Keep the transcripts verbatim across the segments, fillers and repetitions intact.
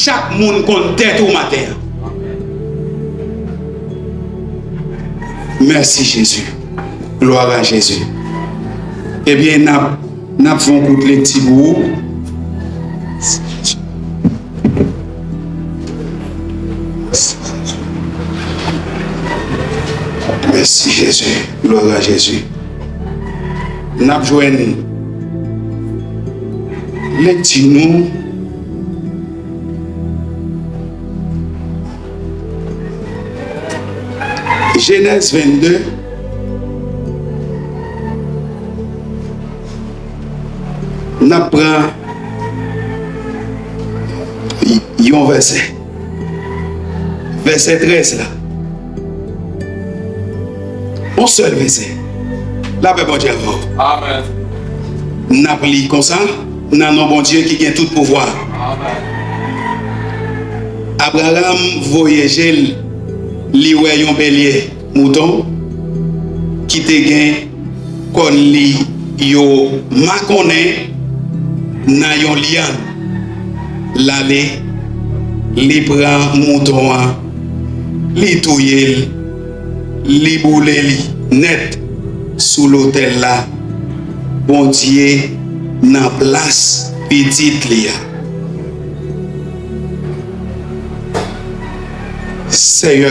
Chak moun konn tèt ou maten an. Mèsi, Jezi. Glwa a Jezi. Ebyen, n ap, n ap fè yon kout lekti pou ou. Mèsi, Jezi. Glwa a Jezi. N ap jwenn lekti nou. Jenèz vennde. N ap pran yon vèsè. Vèsè trèz la. Yon sèl vèsè. Lapè Bondye avè w. Amèn. N ap li konsa, nan non Bondye ki gen tout pouvwa. Amèn. Abraram voye je l, li wè yon belye mouton ki te gen kòn li yo makonnen nan yon lyann. L ale, li pran mouton an, li touye l, li boule li nèt sou lotèl la, Bondye nan plas pitit li a. Seyè,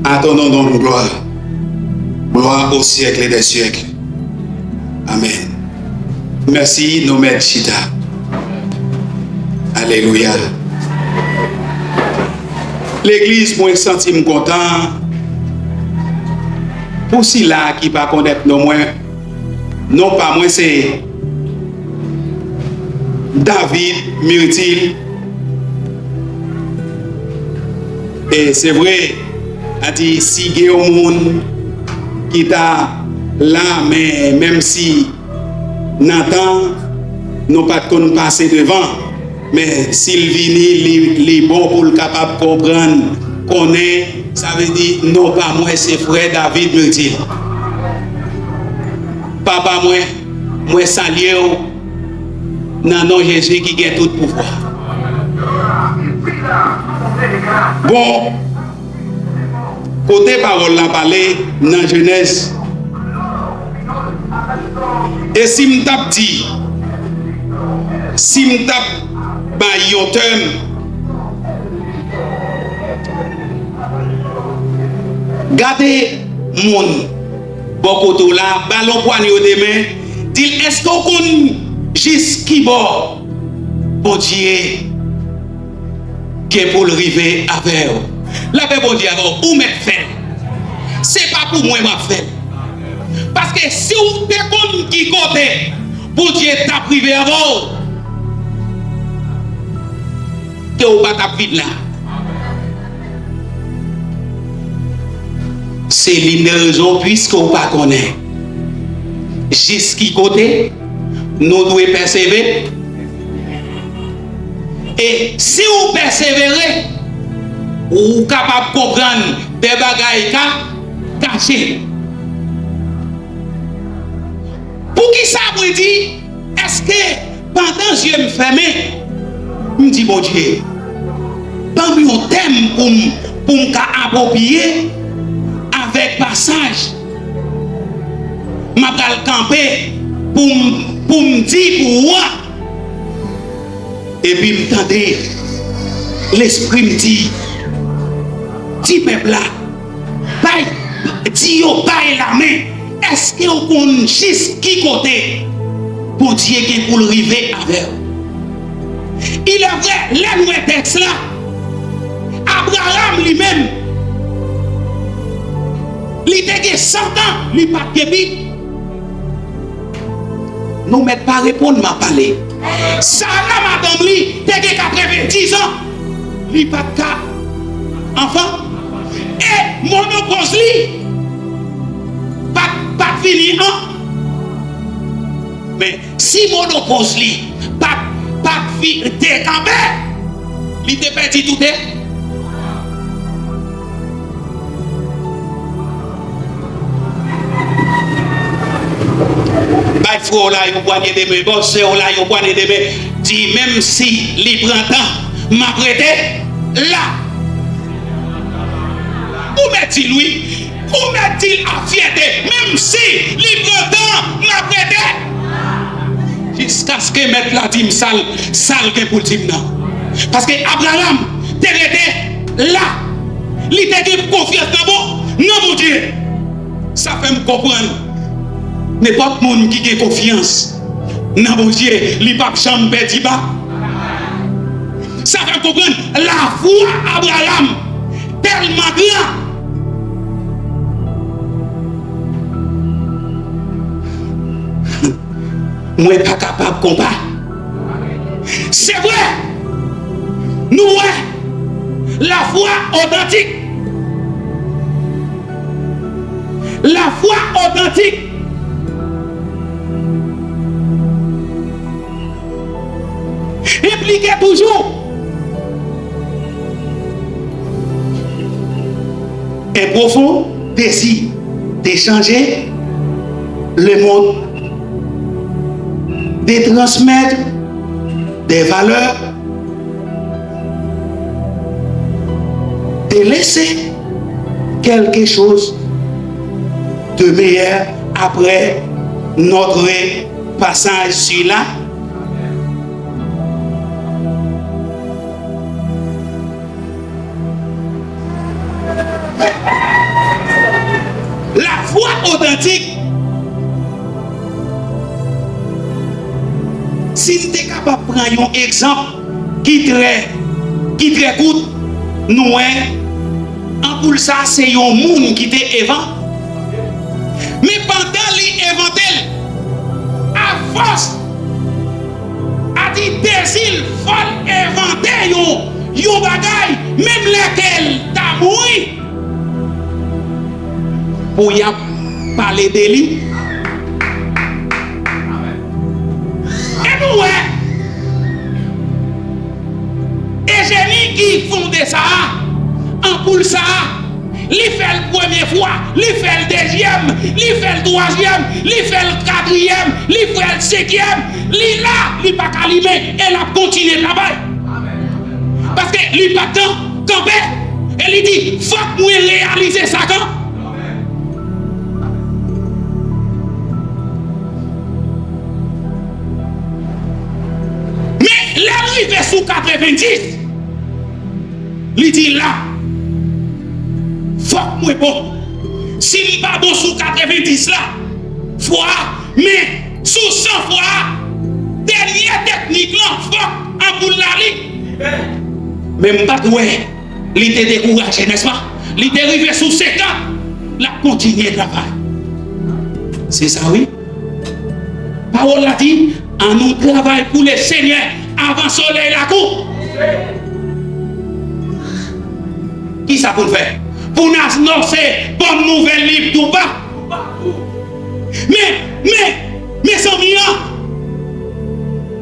à ton nom donne gloire. Gloire au siècle des siècles. Amèn. Mèsi, nou mèt chita. Alelouya. Legliz, mwen santi m kontan. Pou sila ki pa konèt non mwen, non pa mwen se David Myrtil. E se vre, a di si gen yon moun ki ta la, men menm si nan tan nou pa t konn pase devan, men si l vini, li, li bon pou l kapab konprann, konnen, sa vle di non pa mwen se frè David Myrtil. Papa mwen, mwen salye w nan non Jezi ki gen tout pouvwa. Bon, kote pawòl la pale nan Jenèz, e si m t ap di, si m t ap bay yon tèm, gade moun bò kote w la, ba l yon pwanye de men, di l, èske w konn jis ki bò Bondye gen pou l rive avè w? Lapè Bondye avè w, ou mèt fè l. Se pa pou mwen m ap fè l. Paske si w te konn ki kote Bondye t ap rive avè w, ke w pa t ap vin la. Se l'une des raisons, piske w pa konnen jis ki kote nou dwe pèsevere. E si w pèsevere, ou kapab konprann de bagay ka kache. Poukisa mwen di, èske pandan zye m fèmen, m di, Bondye, ban m yon tèm pou m, pou m ka apwopriye avèk pasaj m ap pral kanpe pou m, pou m di pou ou a? Epi m tande Lespri m di, di pèp la, bay, di yo bay lamen. Èske w konn jis ki kote Bondye gen pou l rive avè w? Il est vrai, lè n wè tèks la, Abraram li menm, li te gen san tan, li pa t gen pitit. Nou mèt pa reponn, m ap pale. Sara, madanm li, te gen katrevendiz an. Li pa t ka anfan. E monopoz li pa t, pa t vini an. Men si monopoz li pa t, pa t fi-, te kanpe, li te pèdi tout. Bay frè w la yon pwanye de men, bay sè w la yon pwanye de men. Di, menm si li pran tan, m ap rete la. Ou mèt di l wi. Ou mèt di l ak fyète, menm si li pran tan, m ap rete. Jiskaske mèt la di m sa l, sa l gen pou l di m nan. Paske Abraram te rete la. Li te gen konfyans nan bon, nan Bondye. Sa fè m konprann nenpòt moun ki gen konfyans nan Bondye, li p ap janm pèdi ba. Sa fè m konprann lafwa Abraram tèlman gran. Mwen pa kapab konpa. Se vre, nou wè lafwa otantik. Lafwa otantik enplike toujou un profond désir de changer le monde, de transmettre des valeurs, de laisser quelque chose de meilleur après notre passage sur la. Lafwa otantik, si n te kapab pran yon egzanp ki trè, ki trè kout, nou wè, anpoul sa a se yon moun ki te envan-, men pandan li envante l, afòs a di dezi l, fò l envante yon, yon bagay, menm lè ke l ta mouri, pou y ap pale de li. E nou wè, e jeni ki fonde sa a, anpoul sa a, li fè l premye fwa, li fè l dezyèm, li fè l twazyèm, li fè l katriyèm, li fè l senkyèm, li la, li pa ka limen, e l ap kontinye travay. Paske li pa t kanpe, e li di, fòk mwen reyalize sa kan. Men, lè l rive sou katrevenndis, li di la, fòk mwen bon. Si m pa bon sou katrevenndis la, fwa, men sou san fwa, dènye teknik lan, fòk anpoul la li. Men m pa t wè li te dekouraje, nèspa? Li te rive sou senkant, l ap kontinye travay. Se sa wi. Pawòl la di, annou travay pou Lesenyè avan solèy la kouche. Kisa pou n fè? Pou n anonse bòn nouvèl li touba. Men, men, mezanmi an,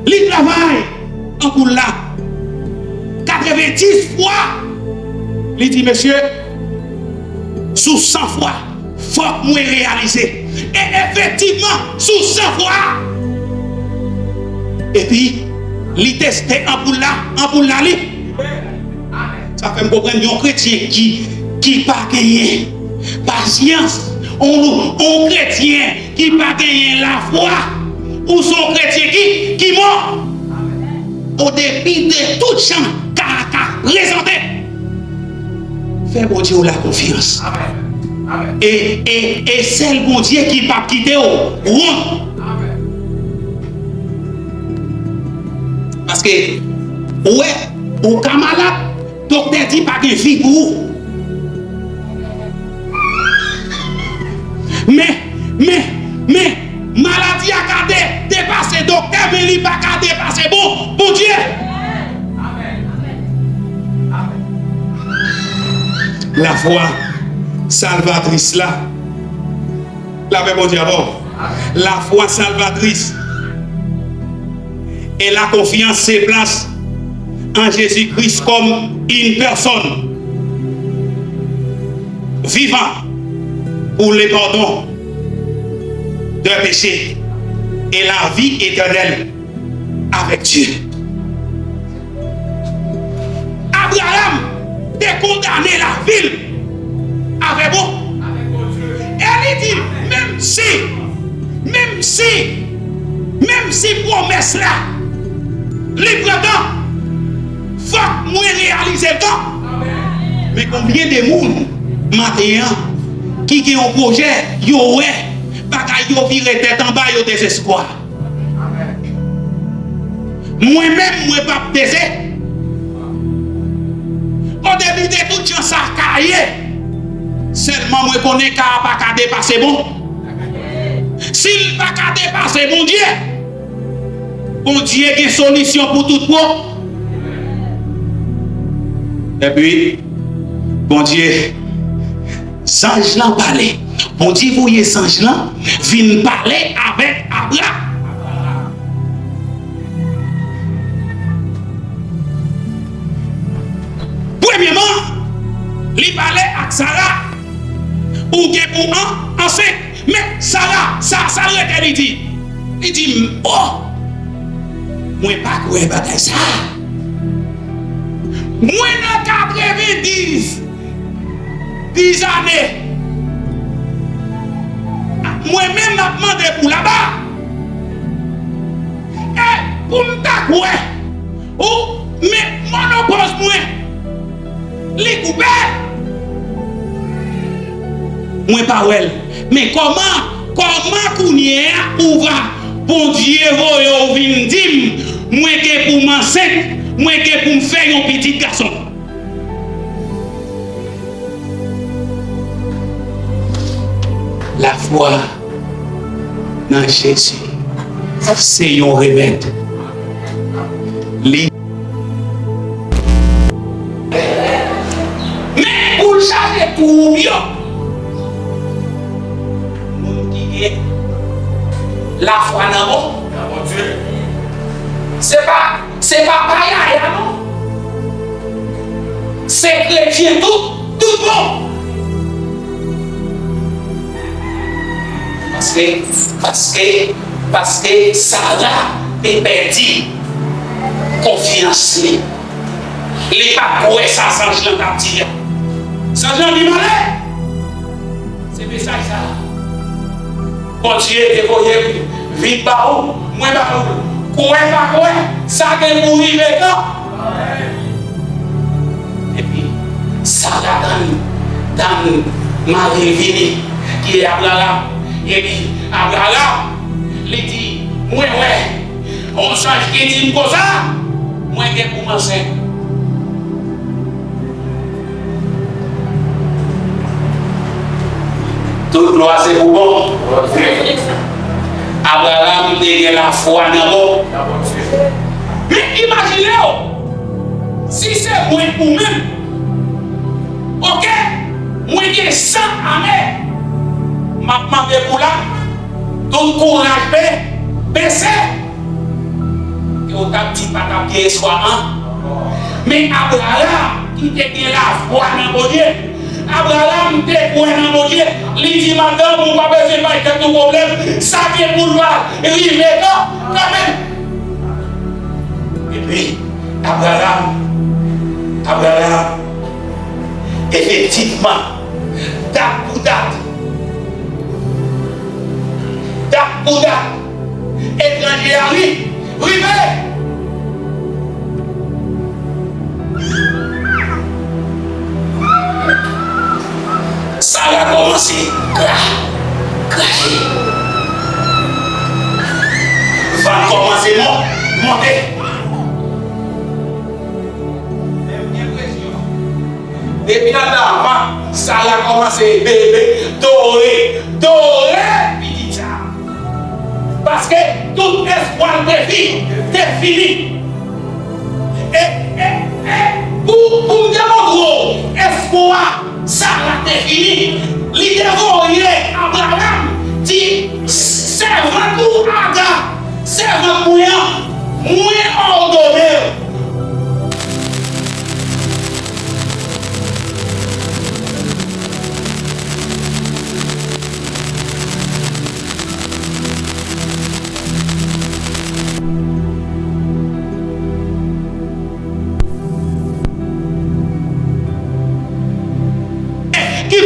li travay anpoul la katrevenndis fwa. Li di, mesye, sou san fwa, fòk mwen reyalize. E efektivman, sou san fwa. Epi, li teste anpoul la, anpoul la li. Sa fè m konprann yon kretyen ki, ki pa genyen pasyans, yon, yon kretyen ki pa genyen lafwa, ou se yon kretyen ki, ki mò. O depi de tout jan ka, ka prezante, fè Bondye w la konfyans. E, e, e sèl Bondye ki p ap kite w wont. Paske, ou wè, ou ka malad, doktè di pa gen vi pou ou. Men, men, men, maladi a ka de-, depase doktè, men li pa ka depase bon, Bondye. Lafwa salvatris la. Lapè Bondye avè w. Lafwa salvatris et la confiance se plas en Jésus-Christ comme une personne vivant pour le pardon des péchés et la vie éternelle avec Dieu. te kondane lavi l avè bon. E li di, menm si, menm si, menm si pwomès la, li pran tan, fòk mwen reyalize l tou. Men konbyen de moun maten an ki gen yon pwojè, yo wè bagay yo vire tèt anba, yo dezespwa? Mwen menm, mwen p ap peze. Odebi de tout jan sa ka ye, sèlman mwen konnen ka a pa ka depase bon. Si l pa ka depase Bondye, Bondye gen solisyon pou tout pwob. Epi, Bondye, zanj lan pale. Bondye voye zanj lan vin pale avèk Abra. Premyeman, li pale ak Sara. Ou gen pou an, ansent. Men Sara, sa, sa l rete li di? Li di, "O, mwen pa kwè bagay sa a. Mwen nan katrevendiz, diz ane. Mwen menm m ap mande pou laba. E pou m ta kwè, ou, men monopòz mwen, li koupe. Mwen pa wè l. Men kòman, kòman kounye a ou va, Bondye voye w vin di m, mwen gen pou m ansent, mwen gen pou m fè yon pitit gason?" Lafwa nan Jezi se yon remèd. Li Men pou l chaje twou yo, moun ki gen lafwa nan bon, nan Bondye, se pa, se pa payaya non. Se kretyen tout, tout bon. Paske, paske, paske Sara te pèdi konfyans li. Li pa t kwè sa zanj lan t ap di a. Zanj lan di, "M ale." Se mesaj sa a Bondye te voye vin ba ou, mwen ba ou. Kwè pa kwè, sa gen pou rive tan. Epi, Sara tann, tann mari l vini, ki ye Abraram. Epi, Abraram, li di, "Mwen wè yon zanj ki di m konsa, mwen gen pou m ansent." Tout glwa se pou bon. Abraram te gen lafwa nan bon. Men imajine w, si se mwen ou menm, oke, mwen gen san ane, m ap mande pou la, tout kouraj be-, bese. Ke w t ap di pa t ap gen espwa an. Men Abraram ki te gen lafwa nan Bondye, Abraram te kwè nan Bondye, li di, "Madanm, ou pa bezwen bay tèt ou pwoblèm, sa gen pou l pa rive kan-, kanmenm." Epi, Abraram, Abraram, efektivman, dat pou dat, dat pou dat, etranje a ri-, rive. Sara kòmanse kra-, krache. Van kòmanse mon-, monte. Depi nan tan avan, Sara kòmanse bebe, dore, dore pitit sa. Paske tout espwa l te fi-, te fini. E, e, e, pou, pou m te montre w espwa Sara te fini, li te voye Abraram di, "Sèvant ou Aga, sèvant mwen an, mwen òdone w."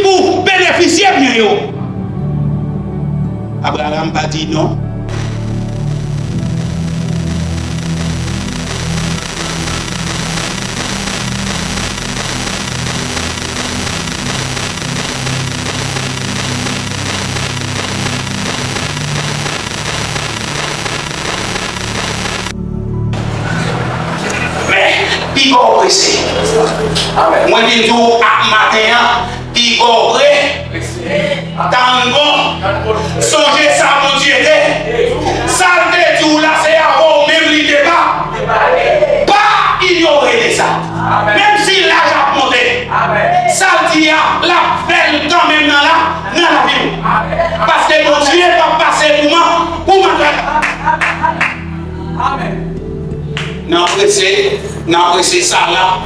pou benefisye byen yo. Abraram pa di non. Men, piga w prese. Mwen vin di w ak maten an, piga w pre. Tann bon. Sonje sa Bondye te. Sa l te di w la, se avè w menm li te pa. Pa inyore de sa. Menm si laj ap monte, sa l di a, l ap fè l kanmenm nan la, nan lavi w. Paske Bondye p ap pase kouman, kouman. Nan prese, nan prese Sara.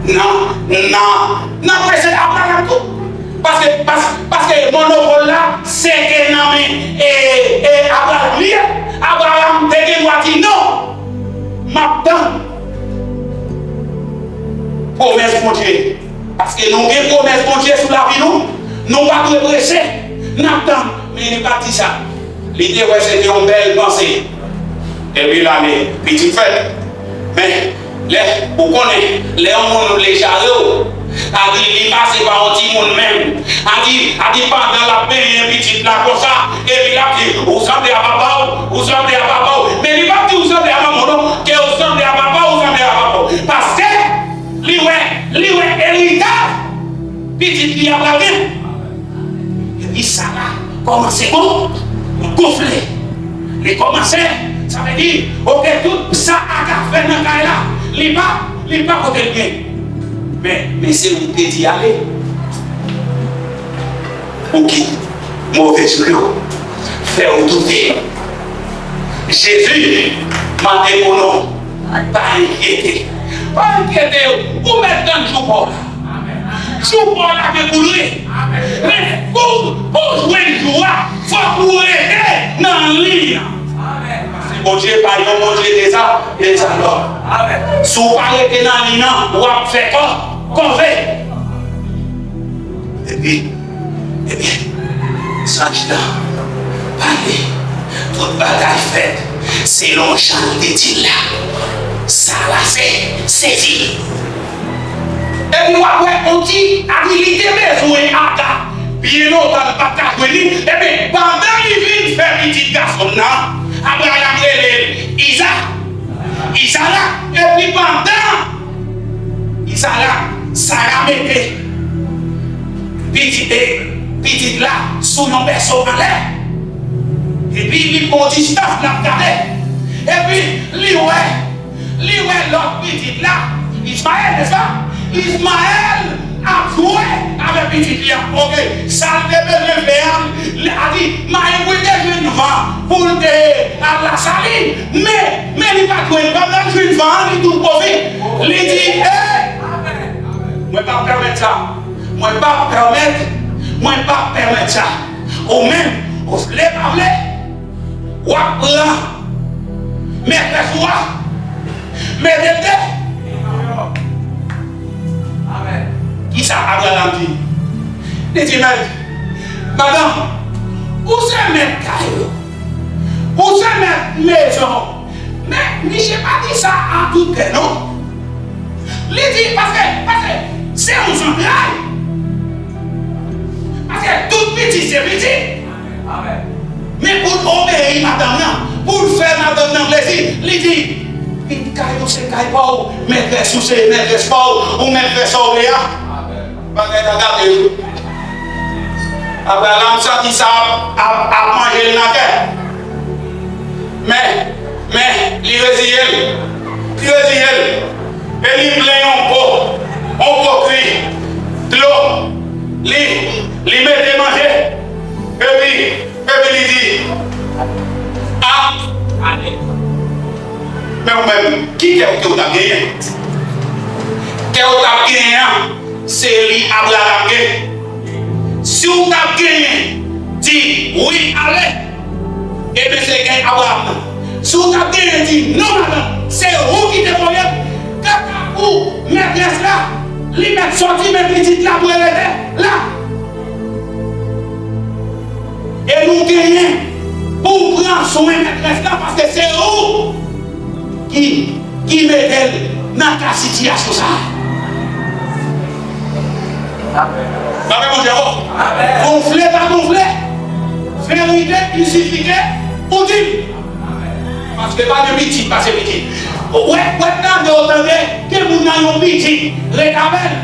Nan, nan, nan prese Abraram tou. Paske, pas, paske monopòl la, se ke nan men, e, e, Abraram li ye. Abraram te gen dwa di non. M ap tann pwomès Bondye. Paske nou gen pwomès Bondye sou lavi nou. Nou pa dwe prese. N ap tann. Men li pa t di sa. Li te wè se te yon bèl panse. Epi l ale, pitit fèt. Men, lè, ou konnen, lè yon moun vle jare w, a di li pase pa yon timoun menm. A di, a di pandan l ap benyen pitit la konsa, epi l ap di, ou sanble a papa w, ou sanble a papa w. Men li p ap di ou sanble a manman w non, ke ou sanble a papa w, ou sanble a papa w. Paske li wè, li wè eritaj pitit li a pral gen. Epi Sara kòmanse gon, gonfle. Li kòmanse, sa vle di, oke, tout sa Aga fè nan kay la, li pa, li pa pote l byen. Men, men se ou te di ale. Ou ki move jou yo fè ou doute. Jezi mande pou nou pa enkyete. Pa enkyete w, ou mèt tann jou pa w la. Jou pa w la gen pou l rive. Men pou, pou w jwenn jou a, fòk ou rete nan liy nan. Bondye pa yon Bondye deza, dezalò. Si w pa rete nan liy nan, w ap fè kò, kòve. Epi, epi, zanj lan pale, tout bagay fèt selon jan l te di l la. Sara se, sezi. Epi w ap wè on ti aji li te bezwen Aga, byen lontan l pa t ka jwenn li. Epi pandan li vin fè pitit gason l nan, Abraram rele l Iza, Izarak. Epi pandan Izarak, Sara mete pitit, e, pitit la sou yon bèso anlè. Epi li pran distans l ap gade. Epi li wè, li wè lòt pitit la, Ismayèl, nèspa? Ismayèl ap jwe avèk pitit li an. Oke, sa l te bezwen fè a, li a di, mayi pou l te jwenn van pou l te al lasali. Men, men li pa t jwenn van, pandan l jwenn van an, li tou pwofite. Li di, e, mwen p ap pèmèt sa. Mwen p ap pèmèt, mwen p ap pèmèt sa. Ou menm, ou vle pa vle, w ap pran mètrès ou a, mete l de. Kisa Abraram di? Li di, men, madanm, ou se mèt kay ou. Ou se mèt mezon. Men, misye pa di sa an tout kè, non. Li di, paske, paske, se yon zantray. Paske tout pitit se pitit. Men pou l obeyi madanm nan, pou l fè madanm nan plezi, li di, pitit kay ou se kay pa w, mètrès ou se mètrès pa w, ou mèt fè sa w vle a. Bagay la gate wi. Abraram santi sa ap, ap, ap manje l nan kè. Men, men, li reziye l. Li reziye l. E li plen yon po, yon po kwi dlo. Li, li mete manje. Epi, epi li di, a, men ou menm, ki kè w te w t ap genyen? Kè w t ap genyen an, se li Abraram gen. Si w t ap genyen di wi, ale, ebyen se gen Abraram nan. Si w t ap genyen di non, madanm, se ou ki te voye m. Kanta pou mètrès la, li mèt sòti, men pitit la dwe rete la. nou genyen pou w pran swen mètrès la, paske se ou ki, ki mete l nan ka sitiyasyon sa a. Bagay Bondye bon. Gonfle pa gonfle. Verite, i sifike pou di l. Paske pa gen pitit pase pitit. Wè, wè, tande, w tande, gen moun nan yon pitit, ret avè l.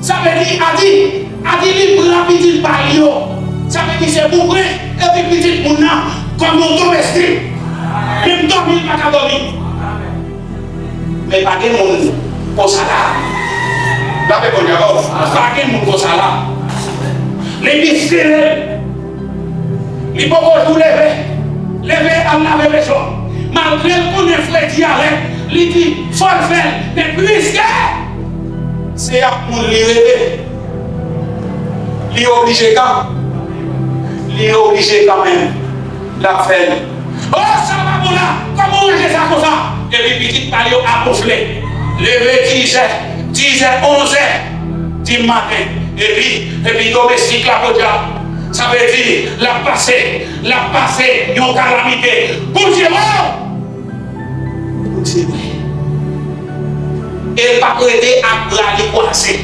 Sa vle di, a di, a di li pran pitit pa l yo. Sa vle di se pou pran, epi pitit moun nan, kòm yon domestik. Menm dòmi, li pa ka dòmi. Men pa gen moun konsa la. Lapè Bondye avè w. Pa gen moun konsa la. Li bistine. Li poko jou leve. Leve al lave veso. Malgre l konnen fredi avè l, li di fò l fè l. Men piske se ak moun li rele, li oblije kan, li oblije kanmenm. L ap fè l. O, sa pa bon la! Kòman w ranje sa konsa? Epi pitit pa l yo ap gonfle. Leve dizè, dizè, onzè di maten. Epi, epi domestik la podyab. Sa vle di, l ap pase, l ap pase yon kalamite. Bondye, o! Bondye, wi. E l p ap rete ak bra li kwaze.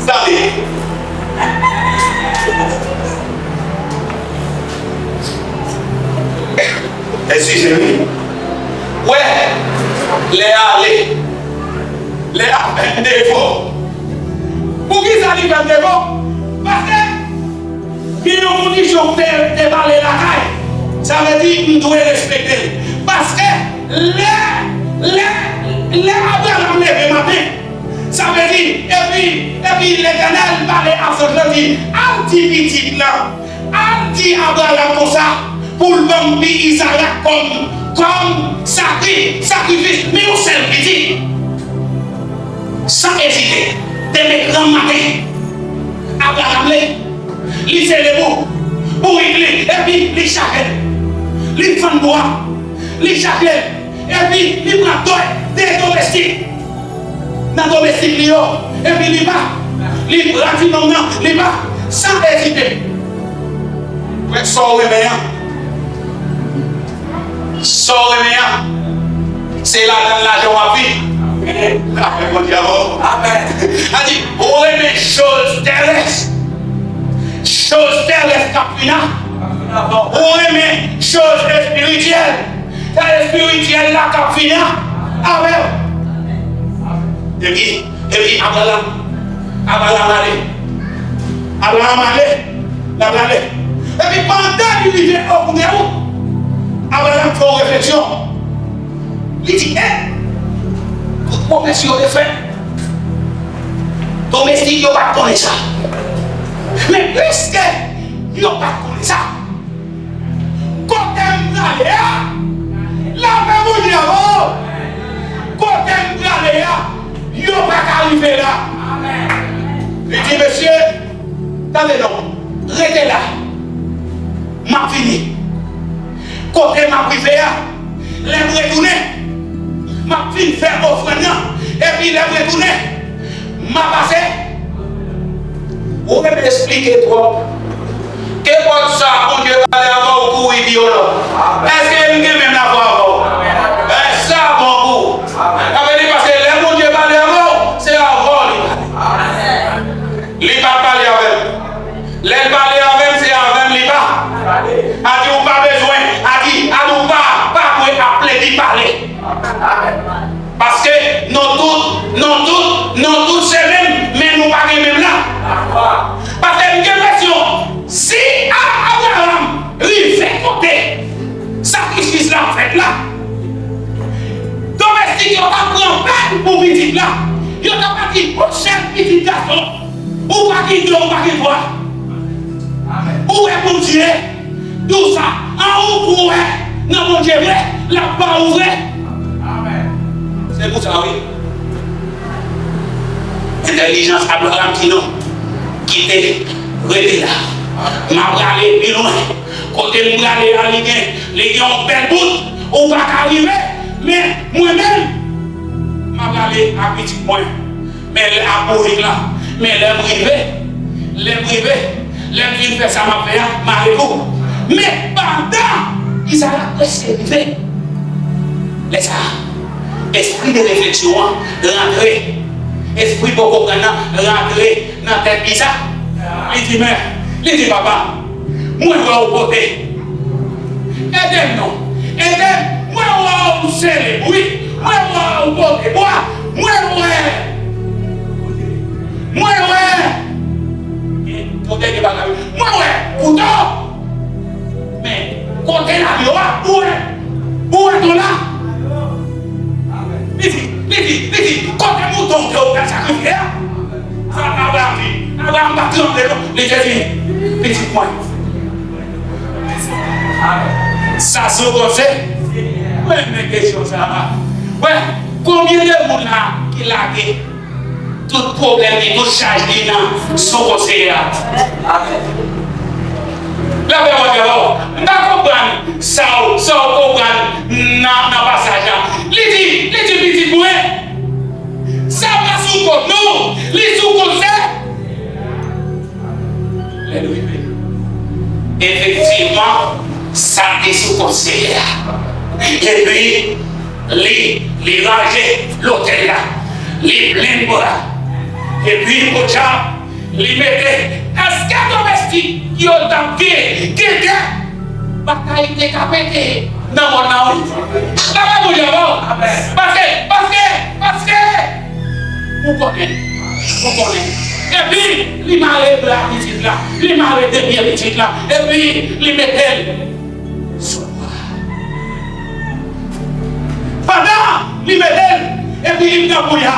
Tande. Eskize m wi. Wè, lè ale, lè ap fè m devan. Poukisa li fè m devan? Paske gen yon kondisyon pou te, te bale lakay. Sa vle di, m dwe respekte l. Paske lè, lè, lè Abraram leve maten, sa vle di, epi, epi Letènèl pale a zanj lan, di, al di pitit lan, al di Abraram konsa, pou l ban m pi Izarak kòm, kòm sakri, sakrifis, men yon sèl pitit. San ezite, demen granmaten, Abraram leve, li sele bou, bourik li, epi li chaje l. Li fann bwa, li chaje l, epi li pran de, de domestik nan domestik li yo, epi li ba, li pran ti nonm nan, li ba, san ezite. Wè sa w renmen an. Sa w renmen an, se ladan l lajan w ap viv. Lapè Bondye avè w. Amèn. Sa di, ou renmen choz terès, choz terès k ap vin a, ou renmen choz espirityèl, sa espirityèl la k ap vin a, avè w. Epi, epi Abraram, Abraram ale. Abraram ale, l ap ale. Epi pandan li rive okote ou, Abraram fè yon refleksyon. Li di, e, tout pwomès yo te fèt, domestik yo pa t konnen sa. Men piske yo pa t konnen sa, kote m prale a, lapè Bondye avè w. Kote m prale a, yo pa ka rive la. Li di, mesye, tande non, rete la. M ap vini. Kote m ap rive a, lè m retounen, m ap fin fè ofrann nan. Epi lè m retounen, m a pase. Ou renmen esplike twòp. Kenpòt sa Bondye pale avè w, kouri di yo non. Èske m gen menm lavwa avè w? Èske sa bon pou ou? Sa vle di paske lè Bondye pale avè w, se avè w li pale. Li pa pale avè m. Lè l pale avè m, se avè m li pa. A di ou pa bezwen, a di, a di ou pa, pa dwe ap plede pale. Paske nou tout, nou tout, nou tout se menm, men nou pa gen menm la. Paske m gen enpresyon, si A-, Abraram rive kote sakrifis la fèt la, domestik yo t ap pran pèn pou pitit la. Yo t ap di, monchè, pitit gason, ou pa gen de, ou pa gen twa. Ou wè Bondye di w sa, an ou kwè nan Bondye vre, l ap ba ou vre. Se pou sa, wi. Entèlijans Abraram di non. Kite, rete la. M a prale pi lwen. Kote m prale a, li gen, li gen yon bèl bout. Ou pa ka rive. Men mwen menm, m a prale ak pitit mwen. Men lè ak bourik la. Men lè m rive, lè m rive, Lè m fin fè sa m ap fè a, m ale tou. Men pandan Izarak prèske rive, lè sa a, espri de refleksyon an rantre. Espri bon konprann nan rantre nan tèt Izarak. Li di, men, li di, papa, mwen wè w pote. Ede m non. Ede m. Mwen wè w sele bri. Mwen wè w pote bwa. Mwen wè. Mwen wè. Pote de bagay. Mwen wè kouto. Men, kote lavi w a, ou wè. Ou wè tou la. Li di, li di, li di, kote mouton ke w pral sakrifye a? Sa Abraram di. Abraram pa tranble non. Li te di, pitit mwen. Sa se yon konsèy. Mwen renmen kesyon sa a. Wè, konbyen de moun la ki lage tout pwoblèm li, tout chaj li nan sou konseye a? Lapè Bondye avè w. M pa konprann sa w, sa w konprann nan, nan pasaj la. Li di, li di pitit mwen, sa pa sou kont nou, li sou konseye. Lè l rive, efektivman, sa te sou konseye a. Epi, li, li ranje lotèl la. Li plenn bra. Epi, podyab, li mete, èske domestik yo t ap gen, gen, gen? Batay te ka pete nan mòn nan, wi. Batay pou Dye, bon. Paske, paske, paske, ou konnen, ou konnen. Epi, li mare bra pitit la, li mare de pye pitit la, epi li mete l sou bra. Pandan li mete l, epi li pran kouya,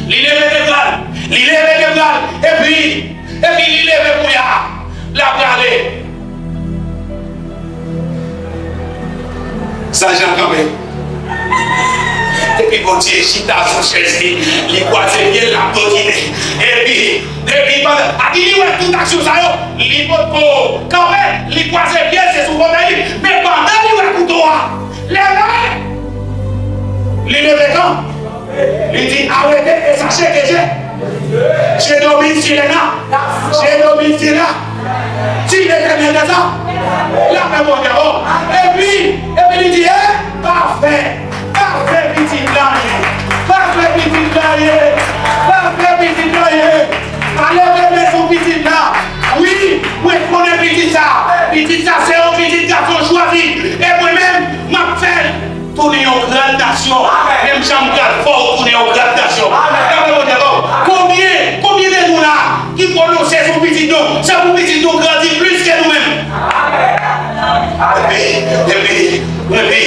li leve de bra l, li leve de bra l, epi, epi li leve kouya, l ap prale. Sa jan kanpe. Epi Bondye chita sou chèz li, li kwaze pye l, l ap dokine. Epi, epi pandan, epi li wè tout aksyon sa yo, li potko kanpe, li kwaze pye l, se sou fotèy li. Men pandan li wè kouto a, leve, li leve kanpe. Li di, arrêtez et sachez que je, je domine sur les nations, je domine sur la, sur l'Éternel des armées. Lapè Bondye, oh. Epi, epi li di, eh, pa fè, pa fè pitit la anyen. Pa fè pitit la anyen. Pa fè pitit la anyen. Pa leve men sou pitit la. Wi, mwen konnen pitit sa. Pitit sa se yon pitit gason chwazi. E mwen menm, m ap fè l tounen yon gran nasyon. Menm jan m pral fè w tounen yon gran nasyon. Lapè Bondye avè w. Konbyen, konbyen de nou la ki pwononse sou pitit nou? Se pou pitit nou grandi plis ke nou menm. Epi, epi, epi,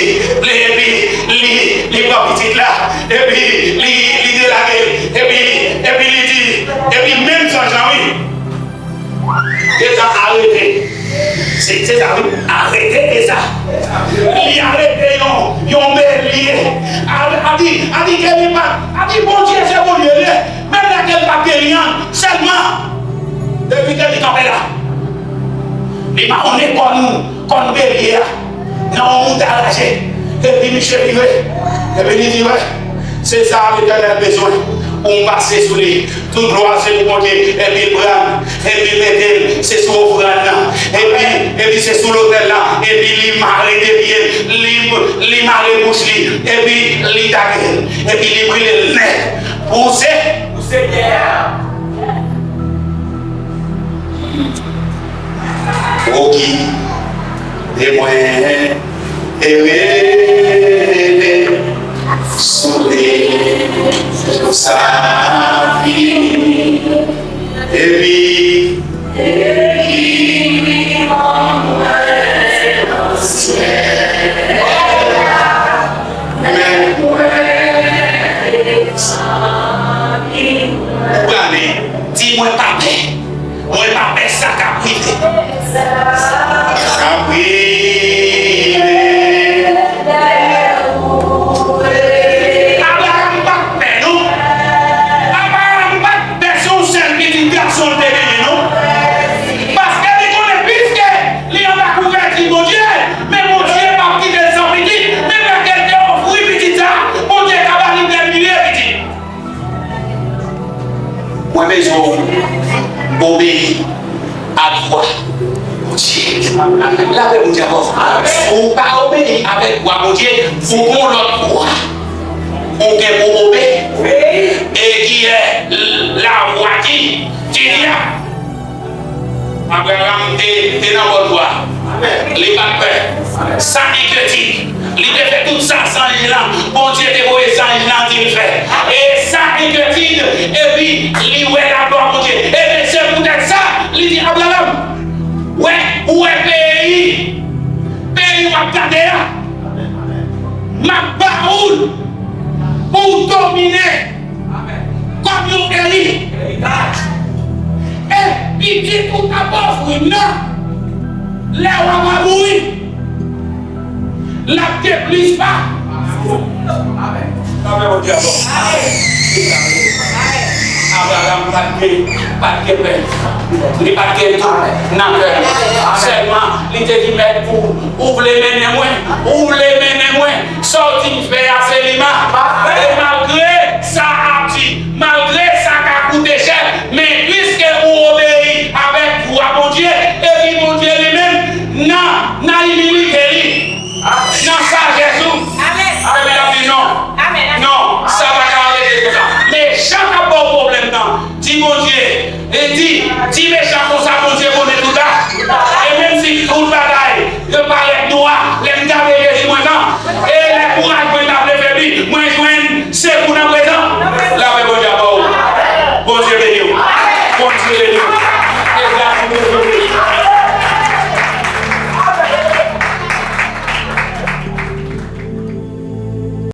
li, epi, li, li pran pitit la. Epi, li, li delage l. Epi, epi, li di, epi menm zanj lan, wi. Ezaü arete. Se, se sa, wi. Arete Ezaü. Li arete yon, yon belye. A, a di, a di ke li pa, a di Bondye se Bondye li ye. Menm lè ke l pa t gen lyann, sèlman, depi ke li kanpe la, li mawonnen kòn, kòn belye a. Nan yon moutay raje. Epi misye vire. Epi li di, wè, se sa Letènèl bezwen pou m pase sou li. Tout glwa se pou Bondye. Epi l pran l, epi l mete l, se sou ofrann nan. Epi, epi se sou lotèl la. Epi li mare de pye l, li, li mare bouch li. Epi li tage l. Epi li brile l nèt. Pou se, pou Senyè a. Ou kite mwen erele sou lit sa fini. Epi, epi ban mwen nan syèl la, men mwen egzamine. Ou prale, di mwen pa pè. Mwen pa pè sa k ap rive. K ap rive. Abraram pa t pè, non. Abraram pa t pè, se yon sèl pitit gason l te genyen, non. Paske li konnen, piske li anba kouvèti Bondye, men Bondye p ap kite l san pitit, menm lè ke l te ofri pitit sa, Bondye ka ba li dè milye pitit. Mwen bezwen w obeyi. ak vwa Bondye. Lapè Bondye avè w. Ou pa obeyi avèk vwa Bondye, ou gon lòt vwa ou gen pou obeyi. E ki è lavwa ki, ki di a? Abraram te, te nan bòn vwa. Li pa t pè. San enkyetid. Li te fè tout sa zanj lan, Bondye te voye zanj lan di l fè. E san enkyetid, epi li wè laglwa Bondye. Ebyen, se poutèt sa, li di, Abraram, wè, ou wè peyi, peyi w ap gade a, m ap ba ou l pou w domine kòm yon eritay. E pitit ou t ap ofri m nan, lè w ap mouri, l ap gen plis pa. Amen. Amen, Bondye, bon. Abraram pa t gen, pa t gen pè. Li pa t gen dout nan kè l. Sèlman, li te di, Mèt, ou, ou vle mennen mwen, ou vle mennen mwen. Sa w di m fè a, se li m a. E malgre sa ap di, malgre sa ka koute chè, men piske ou obeyi avèk vwa Bondye, epi Bondye li menm, nan, nan imilite li, nan sajès ou, epi l ap di, non, non, sa pa ka rete konsa. Mechan k ap ba w pwoblèm nan, di Bondye, e di, di mechan konsa, Bondye konnen tout bagay. E menm si tout bagay yo parèt